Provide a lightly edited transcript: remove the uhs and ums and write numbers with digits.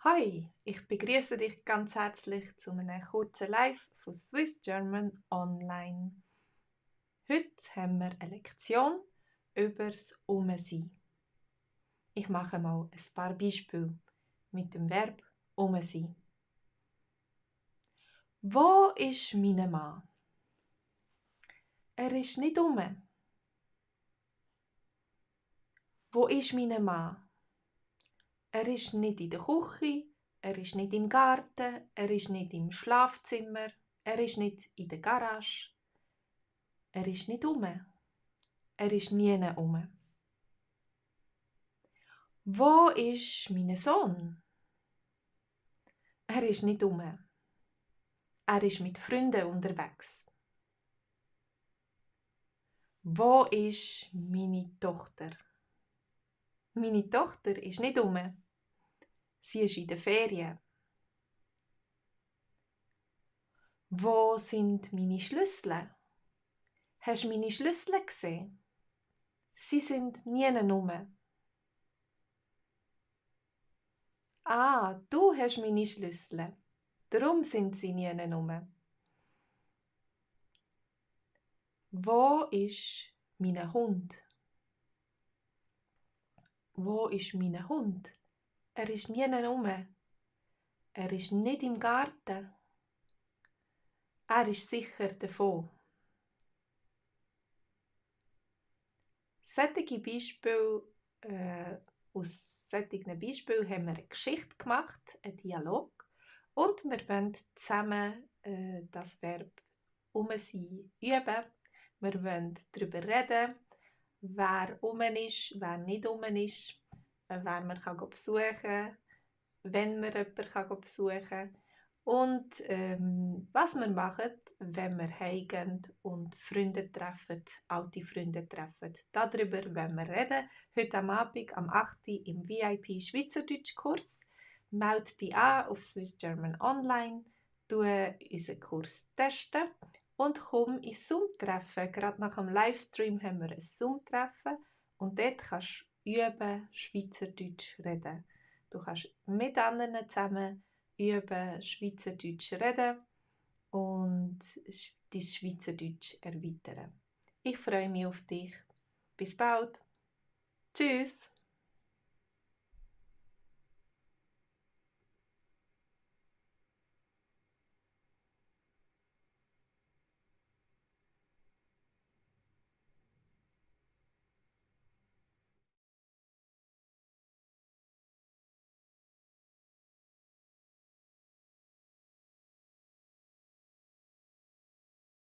Hi, ich begrüße dich ganz herzlich zu einem kurzen Live von Swiss German Online. Heute haben wir eine Lektion über das Umsein. Ich mache mal ein paar Beispiele mit dem Verb Umsein. Wo ist mein Mann? Er ist nicht um. Wo ist mein Mann? Er ist nicht in der Küche, er ist nicht im Garten, er ist nicht im Schlafzimmer, er ist nicht in der Garage. Er ist nicht um. Er ist nie um. Wo ist mein Sohn? Er ist nicht um. Er ist mit Freunden unterwegs. Wo ist meine Tochter? Meine Tochter ist nicht um. Sie ist in der Ferien. Wo sind meine Schlüssel? Hast du meine Schlüssel gesehen? Sie sind nie um. Ah, du hast meine Schlüssel. Darum sind sie nie um. Wo ist mein Hund? Wo ist mein Hund? Er ist nie um. Er ist nicht im Garten. Er ist sicher davon. Aus solchen Beispielen haben wir eine Geschichte gemacht, einen Dialog. Und wir wollen zusammen das Verb «umsein» üben. Wir wollen darüber reden, wer ist, wer nicht ist, wer man besuchen kann, wenn man jemanden besuchen kann. Und was wir machen, wenn wir heimgehen und Freunde treffen, alte Freunde treffen. Darüber wollen wir reden. Heute am Abend, am 8. Uhr im VIP Schweizerdeutsch-Kurs. Melde dich an auf Swiss German Online, tu unseren Kurs testen und komm ins Zoom-Treffen. Gerade nach dem Livestream haben wir ein Zoom-Treffen und dort kannst du üben, Schweizerdeutsch reden. Du kannst mit anderen zusammen üben, Schweizerdeutsch reden und dein Schweizerdeutsch erweitern. Ich freue mich auf dich. Bis bald. Tschüss.